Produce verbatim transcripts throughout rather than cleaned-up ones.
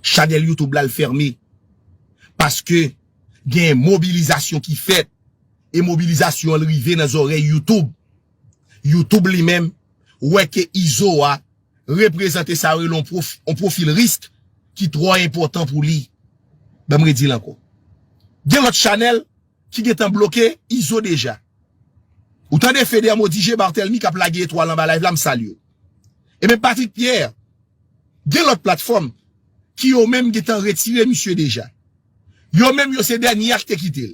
Chanèl YouTube la l fèmen. Paske gen mobilizasyon ki fèt. E mobilizasyon an rive nan zòrèy YouTube. YouTube li menm wè ke Izo a reprezante sa yo rele yon pwof- yon pwofil risk ki twò enpòtan pou li. Ban m redi l ankò. Gen lòt chanèl ki gentan bloke Izo deja. Ou tande Feder Modige Barthélemy k ap lage etwal anba live la, m salye w. E menm Patrick Pierre, gen lòt platfòm ki yo menm gentan retire misye deja. Yo menm yo se dènye a ki te kite l.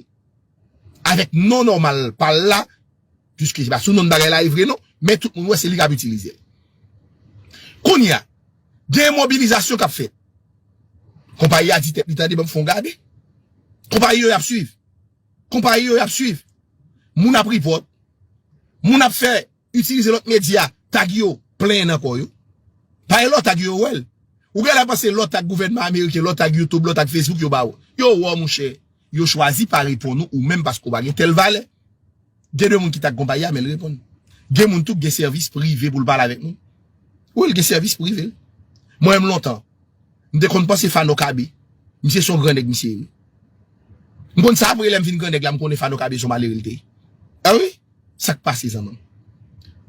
Avèk non nòmal pa l la, piske se pa sou non bagay la e vre non, men tout moun wè se li k ap itilize l. Kounye a, gen mobilizasyon k ap fèt. Konpayi a di tèt li tande ban m fè yon gade. Konpayi yo y ap swiv. Konpayi yo y ap swiv. Moun ap report. Moun ap fè itilize lòt medya, tag yo, plenyen nan kò yo. Pa e lè w tag yo, yo wè l. Ou genlè panse lè w tag gouvènman ameriken, lè w tag YouTube, lè w tag Facebook, yo ba w. Yo wè w, monchè. Yo chwazi pa reponn ou, ou menm paske w pa gen tèl valè. Gen de moun ki tag konpayi a, men l reponn. Gen moun tou ki gen sèvis prive pou l pale avèk moun. Wi, l gen sèvis prive l. Mwen menm lontan, m te konn panse Fano Kabe. Misye se yon gran nèg, misye ye. M konn sa apre lè m vin gran nèg la, m konnen Fano Kabe se yon malere l te ye. A wi? Sa k pase, zanmi m?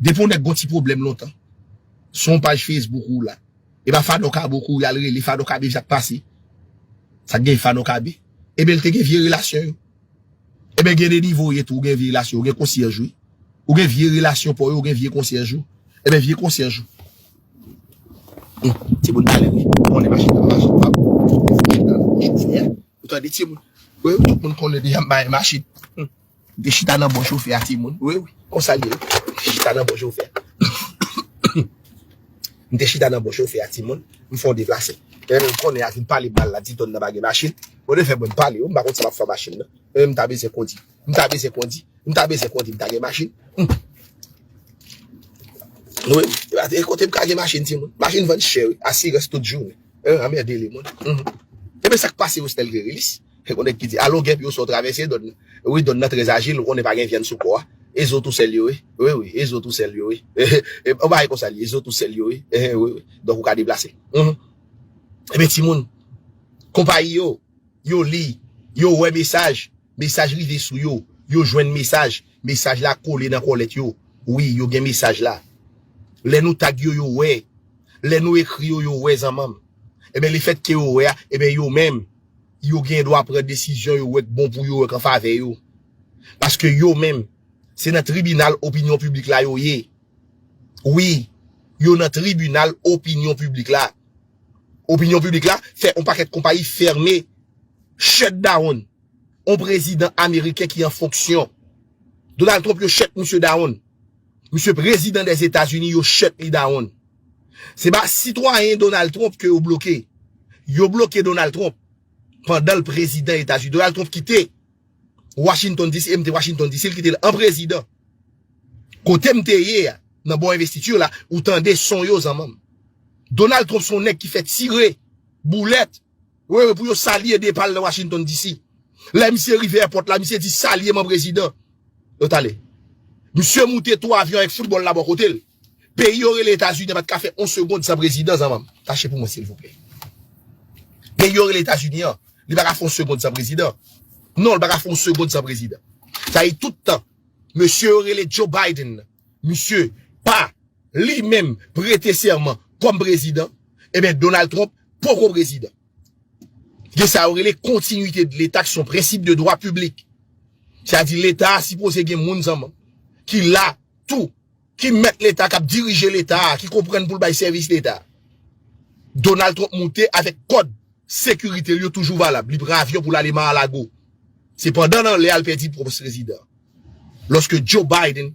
Depi yon nèg gon ti pwoblèm lontan, se yon paj Facebook ou la. E pa Fano Kabe ou kouri al rele Fano Kabe, sa k pase? Sa k gen Fano Kabe? Ebyen, l te gen vye relasyon yo. Ebyen, gen de nivo w ye tou, ou gen vye relasyon, ou gen konsyèj, wi. Ou gen vye relasyon pa w yo, ou gen vye konsyèj ou. Ebyen, vye konsyèj ou. Hmm, timoun pale, wi. Ou konnen machin nan, machin pa bon. Machin nan, bon chofè. Ou tande, timoun? Wi, wi, tout moun konnen deja m pa gen machin. Hmm. M te chita nan bò chofè a, timoun. Wi, wi. Konsa l ye, wi. M te chita nan bò chofè a. M te chita nan bò chofè a, timoun. M fè yon deplase. Ebyen, m konnen a vin pale mal la, di Don nan pa gen machin. Bon, de fè mwen m pale, wi, m pa konn sa m ap fè machin nan. Ebyen, m ta bezwen kondi. M ta bezwen kondi. M ta bezwen kondi, m ta gen machin. Hmm. Wi, e kote m ka gen machin, timoun? Machin vann chè, wi. Asirans tout jounen. Eh, anmède li, moun. Mhm. Ebyen, sa k pase Wesnel Gerilis? Gon nèg ki di, alò, gen pou yo sa w travèse Don nan. Wi, Don nan trè ajil, ou konnen pa gen vyann sou kò a. E zo tousèl yo, wi. Wi, wi, e zo tousèl yo, wi. E, e, yon bagay konsa li, e zo tousèl yo, wi. E, wi, wi. Donk, ou ka deplase. Mhm. Ebyen, timoun, konpayi yo, yo li, yo wè mesaj, mesaj rive sou yo, yo jwenn mesaj, mesaj la kole nan kòlèt yo. Wi, yo gen mesaj la. Lè nou tag yo, yo wè. Lè nou ekri yo, yo wè, zanmi m. Ebyen, lefètke yo wè a, ebyen, yo menm, yo gen dwa pran desizyon yo wè k bon pou yo, wè k an favè yo. Paske yo menm, se nan tribinal opinyon piblik la yo ye. Wi, yo nan tribinal opinyon piblik la. Opinyon piblik la fè yon pakèt konpayi fèmen, shut down yon prezidan ameriken ki an fonksyon. Donald Trump, yo shut misye down. Misye prezidan dèzetazini, yo shut li down. Se pa sitwayen Donald Trump ke yo bloke. Yo bloke Donald Trump pandan l prezidan Etazini. Donald Trump kite Washington D C, e m te Washington D C, l kite l an prezidan. Kote m te ye a, nan bò envestiti la, ou tande son yo, zanmi m. Donald Trump se yon nèg ki fè tire boulèt. Wi, wi, pou yo salye depa l nan Washington D C. Lè misye rive èpòt la, misye di, "Salye m an prezidan." Yo t ale. Misye moute tou avyon avèk foutbòl la bò kote l. Peyi yo rele Etazini an pa t ka fè yon segonn san prezidan, zanmi m. Tache pou mwen, silvouplè. Peyi yo rele Etazini an, li pa ka fè yon segonn san prezidan. Non, li pa ka fè yon segonn san prezidan. Sa di tout tan, mesye yo rele Joe Biden, misye pa li menm prete sèman kòm prezidan, ebyen, Donald Trump poko prezidan. Gen sa yo rele continuité de l'État, ki se yon prensip de dwa piblik. Sa di Leta a sipoze gen moun, zanmi m, ki la tou, ki mèt Leta, k ap dirije Leta a, ki konprann pou l bay sèvis Leta a. Donald Trump moute avèk kòd sekirite l yo toujou valab. Li pran avyon pou l ale Mar-a-Lago. Sepandan, nan lè a, l pèdi pwòs prezidan. Lòske Joe Biden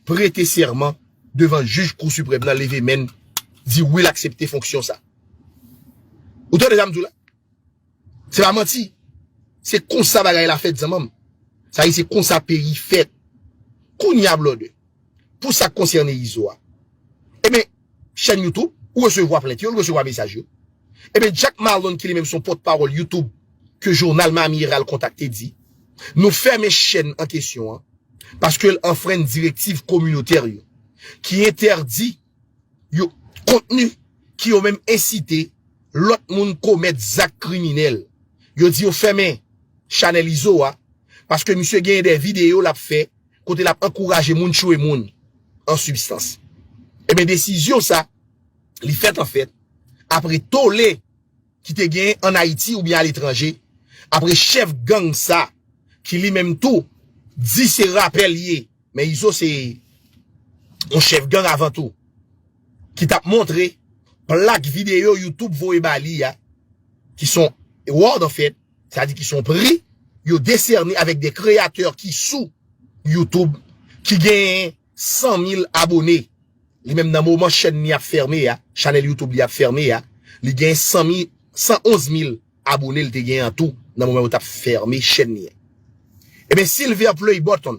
prete sèman devan jij Kou Siprèm nan, leve men l, di wi, l aksepte fonksyon sa. Ou tande sa m di w la? Se pa manti. Se konsa bagay la fèt, zanmi m. Sa di se konsa peyi fèt. Kounye a, blòdè, pou sa k konsène Izo a, ebyen, chèn YouTube, ou resevwa plent yo, ou resevwa mesaj yo. Ebyen, Jack Malone, ki li menm se yon pòtpawòl YouTube ke jounal Miami Herald kontakte, di, nou fèmen chèn an kesyon an paske l anfrenn direktiv kominotè yo ki entèdi yo kontni ki yo menm ensite lòt moun komèt zak kriminèl. Yo di yo fèmen chanèl Izo a, paske misye genyen de videyo l ap fè kote l ap ankouraje moun tchwe moun an sibstans. Ebyen, desizyon sa, li fèt anfèt apre tole ki te genyen ann Ayiti oubyen aletranje, apre chèf gang sa, ki li menm tou di se rapè l ye, men Izo se yon chèf gang avan tou, ki t ap montre plak videyo YouTube voye ba li a, ki son reward anfèt, sa di ki son pri, yo desène avèk de kreyatè ki sou YouTube, ki genyen san mil abone. Li menm nan moman chèn li ap fèmen a, chanèl YouTube li ap fèmen a, li gen san mil, san onz mil abone l te gen an tou nan moman yo t ap fèmen chèn li a. Ebyen, Silver Play Button,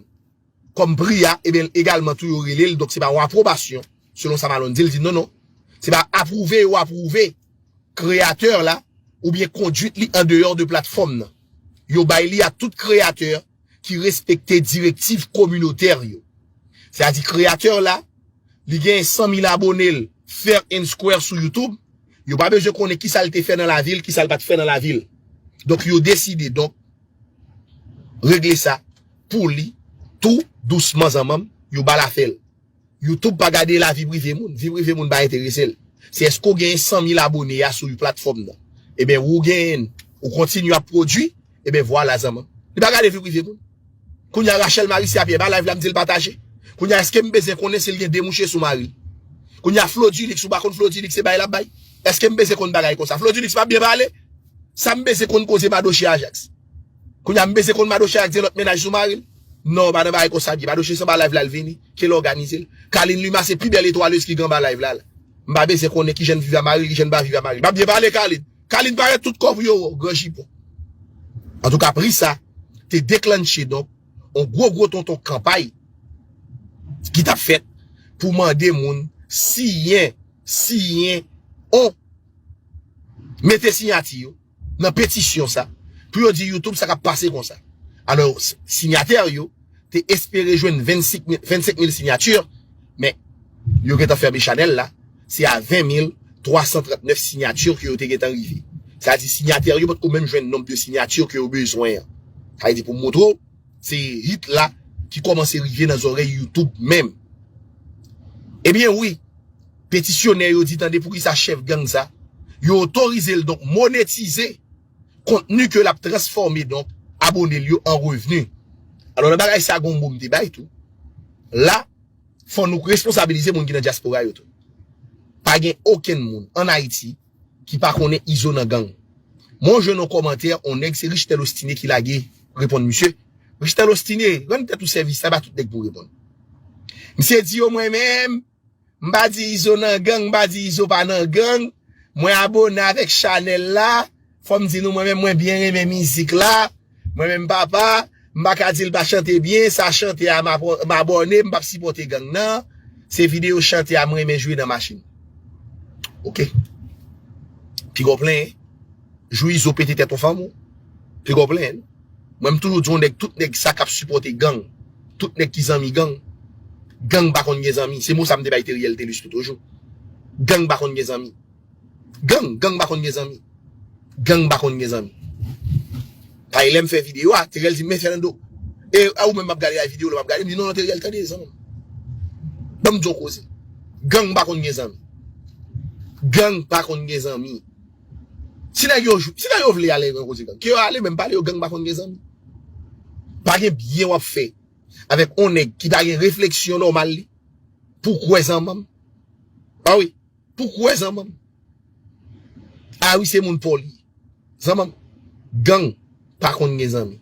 kòm pri a, ebyen, egalman tou yo rele l, donk se pa yon apwobasyon, selon sa Malone di, l di non, non. Se pa apwouve yo apwouve kreyatè la oubyen kondwit li andeyò de platfòm nan. Yo bay li a tout kreyatè ki respekte direktiv kominotè yo. Sètadi kreyatè la, li gen san mil abone l fair and square sou YouTube, yo pa bezwen konnen kisa l te fè nan lavi l, kisa l pa t fè nan lavi l. Donk yo deside, donk, regle sa pou li tou dousman zanmanm, yo ba l afè l. YouTube pa gade lavi prive moun. Vi prive moun pa enterese l. Se èske w gen san mil abone a sou platfòm nan. Ebyen, ou genyen, ou kontinye ap pwodui, ebyen, vwala zanmanm. Li pa gade vi prive moun. Kounye a Rachel Marie se apye ba live la m di l pataje. Kounye a èske m bezwen konnen si l gen de mouche sou mari l? Kounye a Flodilix, ou pa konn Flodilix se bay l ap bay? Èske m bezwen konn bagay konsa? Flodilix pa byen pale? Sa m bezwen konn koze Madoche Ajax? Kounye a m bezwen konn Madoche Ajax gen lòt mennaj sou mari l? Non, pa nan bagay konsa m ye. Madoche se anba live la l vini, ke l òganize l. Kalin Lima se pi bèl etwalez ki gen anba live la. M pa bezwen konnen kijan l viv a mari l, kijan l pa viv a mari l. M ap byen pale Kalin. Kalin parèt tout kò pou yo wè w, gran jipon. Antouka, pri sa te deklanche donk yon gwo gwo tonton kanpay ki t ap fèt pou mande moun siyen, siyen on, mete siyati yo nan petisyon sa pou yo di YouTube sa k ap pase konsa. Alò, s- siyatè yo te espere jwenn vennsenk mil, vennsenk mil siyati, men yo gentan fèmen chanèl la, se a ven mil twa san trannèf siyati ke yo te gentan rive. Sa di siyatè yo potko menm jwenn nonb de siyati ke yo bezwen an. Sa vle di pou montre w, se hit la ki kòmanse rive nan zòrèy YouTube menm. Ebyen wi, petisyonè yo di tande poukisa chèf gang sa, yo otorize l donk monetize kontni ke l ap transfòme donk abone l yo an revni. Alò nan bagay sa gon mo m te bay tou. La, fò nou responsabilize moun ki nan dyaspora yo tou. Pa gen okenn moun ann Ayiti ki pa konnen Izo nan gang. Mwen jwenn yon kòmantè, yon nèg se Richtel Ostine ki lage reponn misye. Richtel Ostine, rann tèt ou sèvis, sa pa tout nèg pou reponn. Misye di yo mwen menm, m pa di Izo nan gang, m pa di Izo pa nan gang. Mwen abone avèk chanèl la. Fò m di nou mwen menm mwen byen renmen mizik la. Mwen menm papa, m pa ka di l pa chante byen, sa chante a m apò- m abòne, m p ap sipòte gang nan. Se videyo chante a m renmen jwe nan machin. Oke. Piga w plenyen. Jou Izo pete tèt yon fanm ou. Piga w plenyen. Mwen m toujou di yon nèg, tout nèg sa k ap sipòte gang, tout nèg ki zanmi gang, gang pa konn gen zanmi. Se mo sa m te bay Teriel Telus tou toujou. Gang pa konn gen zanmi. Gang, gang pa konn gen zanmi. Gang pa konn gen zanmi. Paske lè m fè videyo a, Teriel di m, men Fernando, e a ou menm m ap gade a videyo la, m ap gade, m di non, non, Teriel, tande zanmi. Ban m di yon koze. Gang pa konn gen zanmi. Gang pa konn gen zanmi. Si nèg yo, si nèg yo vle ale nan koze gang, ke yo ale, men m pale yo, gang pa konn gen zanmi. Pa gen byen w ap fè avèk yon nèg ki pa gen refleksyon nòmal li pou kwè zanmanm. A wi, pou kwè zanmanm. A wi, se moun pa w li. Zanmanm, gang pa konn gen zanmi.